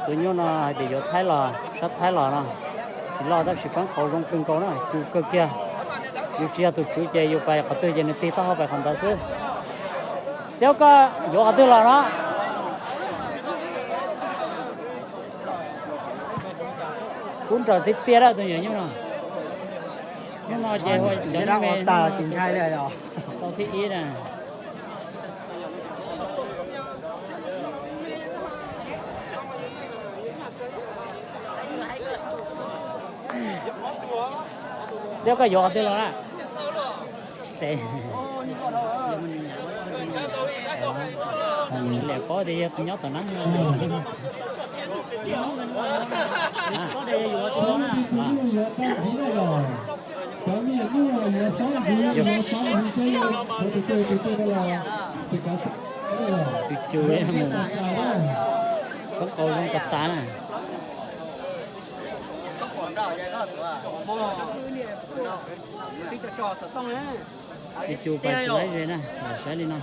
Tus nyuj no hais tias yuav Thaib los, sab Thaib los no, tsis loj tab sis poob qau zoo kawg nkaus na, cu kawg kiag. Yus tsis yog tus tswv ces yus pais qhov twg ces nws tig taub hau pais qhov ntawd xwb. Xiab, koj yuav qhov twg los no? Kub nrawm tiag tiag tus nyuam nyuj no. Hnub no ces ua cov nyuj me tau thib ib na. Xiab, koj yuav qhov twg los na? Tsis teb. Liam paub tias yog tus nyob tom neeb no. Cov me nyuam nyuj yuav xab ntxiv, yuav xab ntxiv, tus twg tus twg los, tus tswv mus, poob qau zoo tas tas na. Tus tswv pais tsis laib ze na, saib li no.